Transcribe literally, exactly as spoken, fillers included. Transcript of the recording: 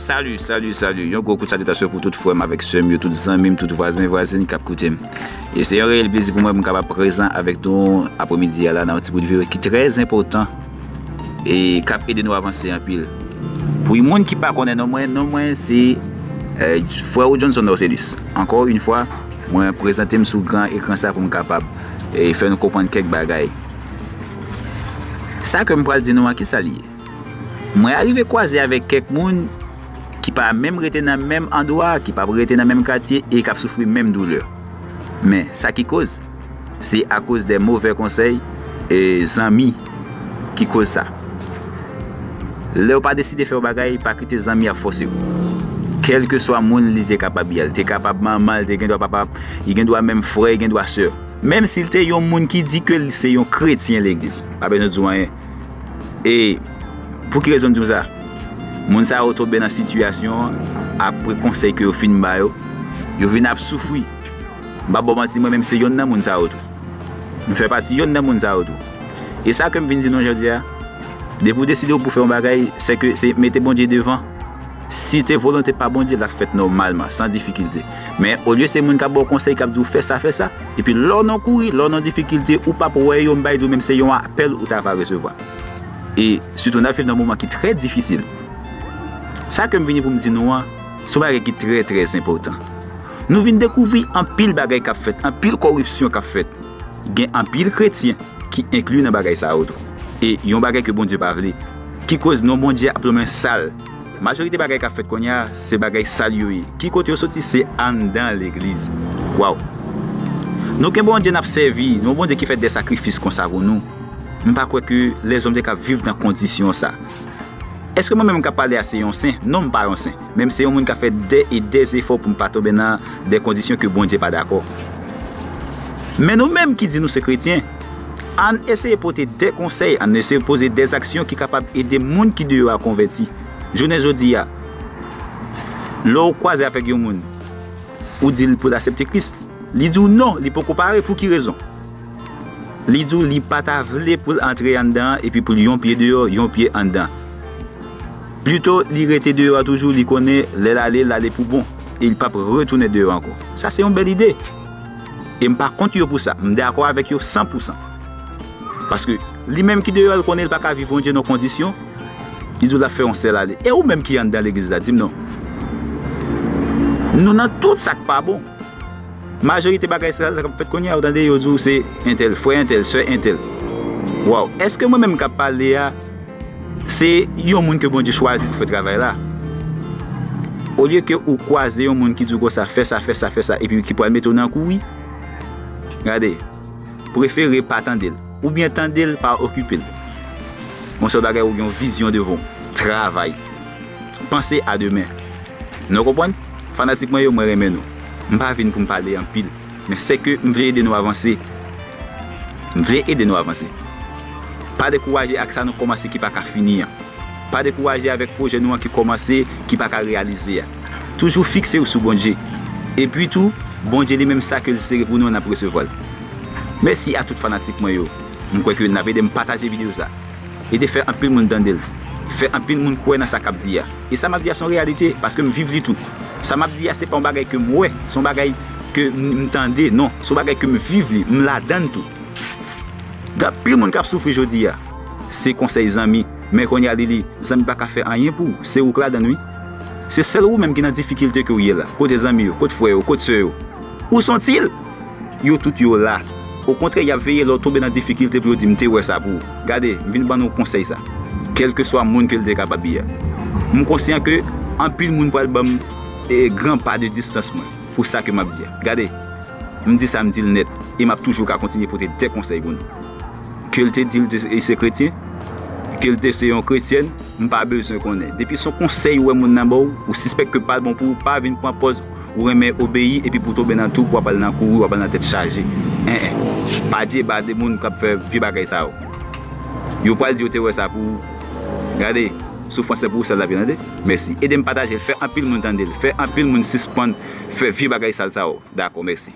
Salut, salut, salut. Yon gwo kout salitasyon pou tout frè m avèk sè m yo, tout zanmi m, tout vwazen, vwazin k ap koute m. E se yon reyèl plezi pou mwen pou m kapab prezan avèk nou apremidi a la nan yon ti bout videyo ki trè enpòtan e k ap ede nou avanse anpil. Pou yon moun ki pa konnen non mwen, non mwen se, eh, frè ou Johnson Norcelus. Ankò yon fwa, mwen prezante m sou gran ekran sa pou m kapab, eh, fè nou konprann kèk bagay. Sa ke m pral di nou an, ki sa l ye? Mwen arive kwaze avèk kèk moun ki pa menm rete nan menm andwa, ki pa rete nan menm katye e k ap soufri menm doulè. Men, sa ki koz? Se akoz de movè konsèy e zanmi ki koz sa. Lè w pa deside fè yon bagay, pa kite zanmi ap fòse w. Kèlkeswa moun li te kapab ye a, li te kapab manman, li te gendwa papa, li gendwa menm frè, li gendwa sè. Menm si l te yon moun ki di ke li se yon kretyen legliz, pa bezwen di w anyen. E pou ki rezon m di w sa? Moun sa yo tonbe nan sitiyasyon an apre konsèy ke yo fin ba yo. Yo vin ap soufri. M p ap ba w manti, mwen menm se yonn nan moun sa yo tou. M fè pati yonn nan moun sa yo tou. E sa ke m vin di nou jodi a, depi w deside w pou fè yon bagay, se ke se mete Bondye devan. Si te volonte pa Bondye, l ap fèt nòmalman, san difikilte. Men, olye se moun k ap ba w konsèy, k ap di w fè sa, fè sa, epi lè w nan kouri, lè w nan difikilte, ou p ap wè yo, m bay di w menm se yon apèl ou ta va resevwa. E sitou n ap viv nan moman ki trè difisil. Sa ke m vini pou m di nou an, se yon bagay ki trè, trè enpòtan. Nou vin dekouvri anpil bagay k ap fèt, anpil kòripsyon k ap fèt. Gen anpil kretyen ki enkli nan bagay sa yo tou. E yon bagay ke Bondye pa vle. Ki koz non Bondye ap lonmen sal. Majorite bagay k ap fèt kounye a, se bagay sal yo ye. Ki kote yo soti? Se anndan legliz. Waw! Nou gen Bondye n ap sèvi, yon Bondye ki fè de sakrifis konsa pou nou. M pa kwè ke lèzòm te ka viv nan kondisyon sa. Èske mwen menm k ap pale a se yon sen? Non, m pa yon sen. Men m se yon moun k ap fè de e de efò pou m pa tonbe nan de kondisyon ke Bondye pa dakò. Men nou menm ki di nou se kretyen, ann eseye pote de konsèy, ann eseye poze de aksyon ki kapab ede moun ki deyò a konvèti. Jounen jodi a, lè w kwaze avèk yon moun, ou di l pou l aksepte Kris, li di w non, li poko pare. Pou ki rezon? Li di w li pa ta vle pou l antre anndan an epi pou l yon pye deyò, yon pye anndan. Plito li rete deyò a toujou, li konnen lè l ale, l ale pou bon. E li p ap retounen deyò ankò. Sa se yon bèl ide. E m pa kont yo pou sa. M dakò avèk yo san pou san. Paske li menm ki deyò a, l konnen l pa ka viv Bondye nan kondisyon. Li di w l ap fè yon sèl ale. E ou menm ki anndan legliz la, di m non. Nou nan tout sa k pa bon. Majorite bagay sa k ap fèt kounye a, ou tande yo di w se entèl, frè entèl, sè entèl. Waw, èske mwen menm k ap pale a, se yon moun ke Bondye chwazi pou fè travay la? Olye ke ou kwaze yon moun ki di w konsa, fè sa, fè sa, fè sa, epi ki pral mete w nan kouri, gade, prefere pa tande l. Oubyen tande l, pa okipe l. Yon sèl bagay, ou gen yon vizyon devan w. Travay. Panse a demen. Nou konprann? Fanatik mwen yo, mwen renmen nou. M pa vin pou m pale anpil. Men se ke m vle ede nou avanse. M vle ede nou avanse. Pa dekouraje ak sa nou kòmanse ki pa ka fini an. Pa dekouraje avèk pwojè nou an ki kòmanse, ki pa ka reyalize a. Toujou fikse w sou Bondye. Epi tou, Bondye li menm sa ke l sere pou nou an, n ap resevwa l. Mèsi a tout fanatik mwen yo. M kwè ke n ap ede m pataje videyo sa. Ede fè anpil moun tande l. Fè anpil moun kwè nan sa k ap di a. E sa m ap di a se yon reyalite, paske m viv li tou. Sa m ap di a se pa yon bagay ke m wè, se yon bagay ke m, m tande, non. Se yon bagay ke m viv li, m ladann tou. Gen anpil moun k ap soufri jodi a. Se konsèy zanmi. Men kounye a li, li, zanmi pa ka fè anyen pou ou. Se ou k ladann wi. Se sèl ou menm ki nan difikilte ke w ye la. Kote zanmi yo? Kote frè yo? Kote sè yo? Où sont-ils? Yo tout yo la. Okontrè, y ap veye lè w tonbe nan difikilte pou yo di, "M te wè sa pou ou." Gade, m vin ban nou konsèy sa. Kèlkeswa moun ke l te kapab ye a. M konsyan ke anpil moun pral ban m, e, gran pa de distans mwen pou sa ke m ap di a. Gade, m di sa, m di l nèt. E m ap toujou ka kontinye pote de konsèy pou nou. Ke l te di l te, e se kretyen, ke l te se yon kretyèn, m pa bezwen konnen. Depi se yon konsèy ou wè moun nan ba w, ou sispèk ke pa l bon pou ou, pa vin pran pòz ou renmen obeyi epi pou w tonbe nan twou, w ap al nan kouri, w ap al nan tèt chaje. En, en. Pa djeba de moun k ap fè vye bagay sa yo. Yo pral di yo te wè sa pou ou. Gade, soufrans se pou ou sèl l ap ye, tande. Mèsi. Ede m pataje l, fè anpil moun tande l, fè anpil moun sispann fè vye bagay sal sa yo. Dakò, mèsi.